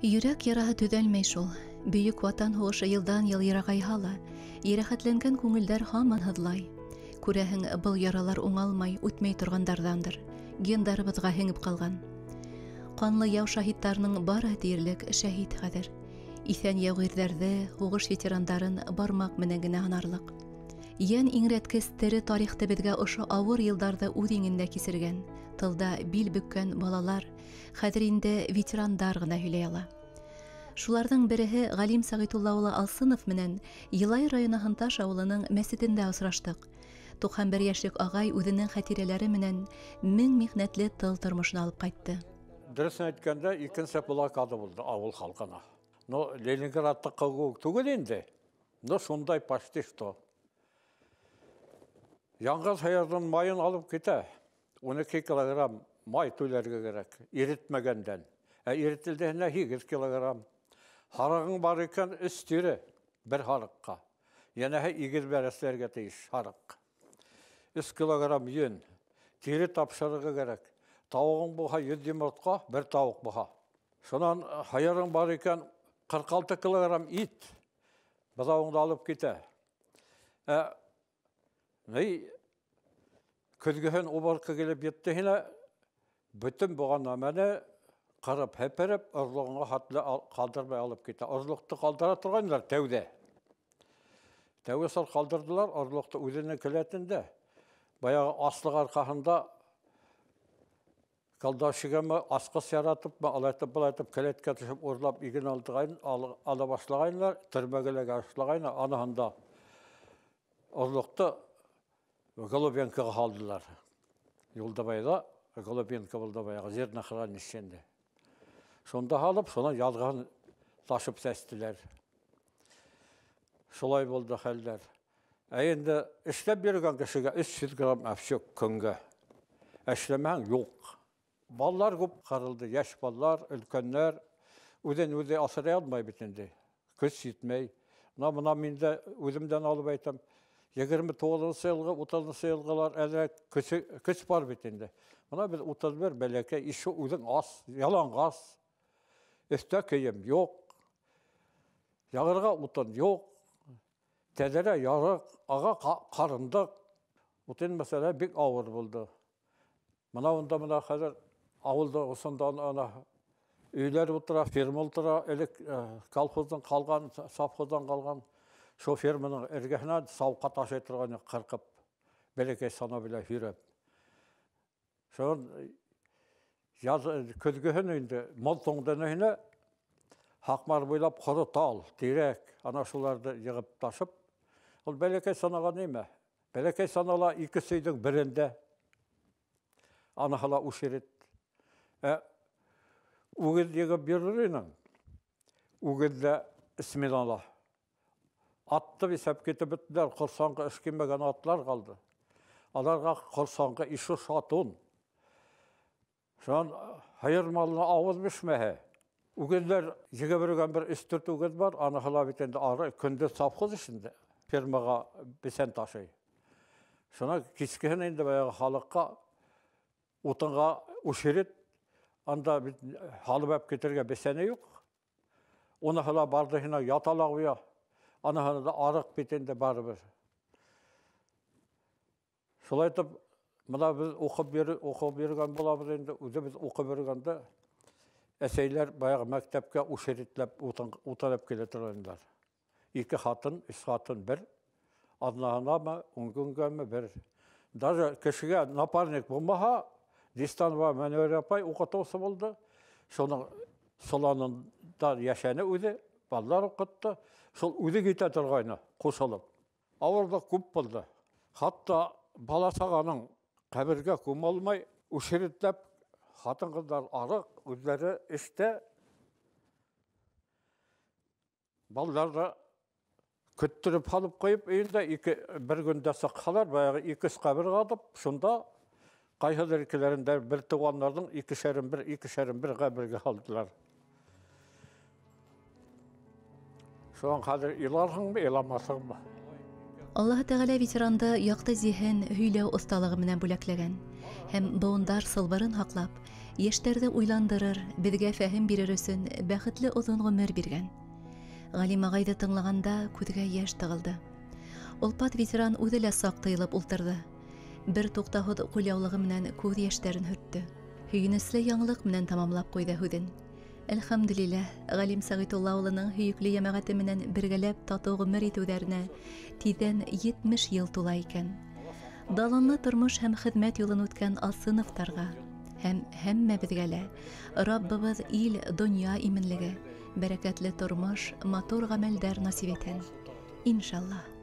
Йөрәк яраһы төҙәлмәй шул. Бөйөк Ватан һуғышы йылдан-йыл йырағайһа ла, йәрәхәтләнгән күңелдәр һаман һыҙлай. Күрәһең, был яралар уңалмай, үтмәй торғандарҙандыр. Гендарыбыҙға һеңеп ҡалған. Ҡанлы яу шаһиттарының барыһы тиерлек шәһит хәҙер. Иҫән яугирҙәрҙе, һуғыш ветерандарын бармаҡ менән генә һанарлыҡ. Йән иңрәткес тере тарихты беҙгә ошо ауыр йылдарҙы үҙ иңендә кисергән, тылда бил бөккән балалар, хәҙер инде ветерандар ғына һөйләй ала. Шуларҙың береһе Ғалим Сәғитулла улы Алсынов менән Йылайыр районы Һынташ ауылының мәсетендә осраштыҡ. 91 йәшлек ағай үҙенең хәтирәләре менән мең михнәтле тыл тормошона алып ҡайтты. Дөрөҫөн әйткәндә, икенсе блокада булды ауыл халҡына. Но Ленинградтыҡы кеүек түгел инде, но шундай почти что. Яңғыҙ һыйырҙың майын алып китә. 12 килограмм май түләргә кәрәк, иретмәгәндән. Ә иретелдеһенә 8 килограмм. Һарығың бар икән, 3 тире бер һарыҡҡа. Йәнәһе игеҙ бәрәсләргә тейеш һарыҡ. 3 килограмм йөн, тире тапшырырға кәрәк. Тауығың булһа 100 йомортҡа, бер тауыҡ булһа. Шунан һыйырың бар икән, 46 килограмм ит быҙауыңды алып китә. Ә ни көҙгөһөн уборка килеп етте һинә, бөтөн булған нәмәне ҡырып, һепереп, орлоғоңа хәтле ҡалдырмай алып китә. Орлоҡто ҡалдыра торғайнылар тәүҙә. Тәүге сор ҡалдырҙылар орлоҡто үҙенең келәтендә. Баяғы аслыҡ арҡаһында колдашигамы асҡыс яратыпмы, алайтып былайтып келәткә төшөп урлап иген алдығайн, ала башлағайнылар, төрмәгә эләгә башлағайны, аныһында орлоҡто Голубенкаға һалдылар. Юлдабайҙа Голубенка булды баяғы зернохранилищенде. Шунда һалып, шунан яҙғыһын ташып сәстеләр. Шулай булды хәлдәр. Ә инде эшләп йөрөгән кешегә 300 грамм әфсек көнгә. Эшләмәһәң юҡ. Балалар күп ҡырылды, йәш балалар, өлкәннәр үҙен үҙе аҫрай алмай бит инде. Көс етмәй. Мына мин дә үҙемдән алып әйтәм. 29 йылғы, 30 йылғылар әҙерәк көс бар бит инде. Мына беҙ 31 бәләкәй, ишеү үҙең ас, яланғас. Өҫтә кейем юҡ. Яғырға утын юҡ. Тәҙрә ярыҡ, аға ҡарындыҡ. Утын мәсьәлә бик ауыр булды. Мына унда мына хәҙер ауылда осонда ана өйләр ултыра, ферма ултыра, элек колхоздан ҡалған, совхоздан ҡалған. Шул ферманың эргәһенә сауҡа ташый торған ҡырҡып, бәләкәй сана белән һөйрәп. Шунан яҙ көҙгөһөн инде мал туңдың Һаҡмар буйлап ҡоро тал, тирәк, ана шуларҙы йығып ташып, ул бәләкәй санаға нимә? Бәләкәй санала ике сөйҙөң берендә, аныһы ла үшерет. Ә үгеҙ йығып йөрөр инең, үгеҙ ҙә сменала. Атты иҫәп китеп бөттөләр, ҡорсаңғы эшкинмәгән атлар ҡалды. Аларға ҡорсаңғы ише шатун. Шунан һыйыр малына ауыҙ бешмәһә. Үгеҙҙәр егеп йөрөгән бер өс-дүрт үгеҙ бар, аныһы ла бит инде ары көндөҙ совхоз эшендә фермаға бесән ташый. Шунан кискеһен инде баяғы халыҡҡа утынға үшерет, анда бит һалып алып китергә бесәне юҡ. Уныһы ла барҙы һина ята ла ҡуя. Аныһы да арыҡ бит инде барыбер. Шулай итеп, мына беҙ уҡып йөрөгән булабыҙ инде, үҙебеҙ уҡып йөрөгәндә әсәйләр баяғы мәктәпкә үшеретләп утырып килә торғандар. Ике хатын, өс хатын бер, аҙнаһынамы, ун көнгәме бер. Даже кешегә напарник булмаһа, Дистанова Мәнүәр апай уҡытыусы булды. Шуның соланында йәшәне үҙе, балалар уҡытты. Шул үҙе китә торғайны, ҡушылып. Ауырлыҡ күп булды. Хатта бала сағаның ҡәбергә күмә алмай, үшеретләп ҡатын-ҡыҙҙар арыҡ, үҙҙәре эштә, балалар да көттөрөп һалып ҡуйып, өйөндә бер көндә сыҡһалар, баяғы ике-өс ҡәбер ҡаҙып, шунда ҡайһылыр икеләрендә бер туғандарҙың икешәрен бер, икешәрен бер ҡәбергә һалдылар. Шуған хәҙер иларһыңмы, иламаҫһыңмы? Аллаһы Тәғәлә ветеранды яҡты зиһен, һөйләү оҫталығы менән бүләкләгән һәм быуындар сылбырын һаҡлап, Йәштәрҙе уйландырыр, беҙгә фәһем бирер өсөн бәхетле оҙон ғүмер биргән. Ғалим ағайҙы тыңлағанда күҙгә йәш тығылды. Олпат ветеран үҙе лә саҡ тыйылып ултырҙы. Бер туҡтауһыҙ ҡулъяулығы менән күҙ йәштәрен һөрттө. Һөйөнөслө яңылыҡ менән тамамлап ҡуйҙы һүҙен. Әлхәмдүлилләһ, Ғалим Сәғитулла улының һөйөклө йәмәғәте менән бергәләп татыу ғүмер итеүҙәренә тиҙҙән 70 йыл тула икән. Даланлы тормош һәм хеҙмәт юлын үткән Алсыновтарға һәм һәммәбеҙгә лә Раббыбыҙ ил, донъя именлеге, бәрәкәтле тормош, матур ғәмәлдәр насип итһен. Иншаллаһ.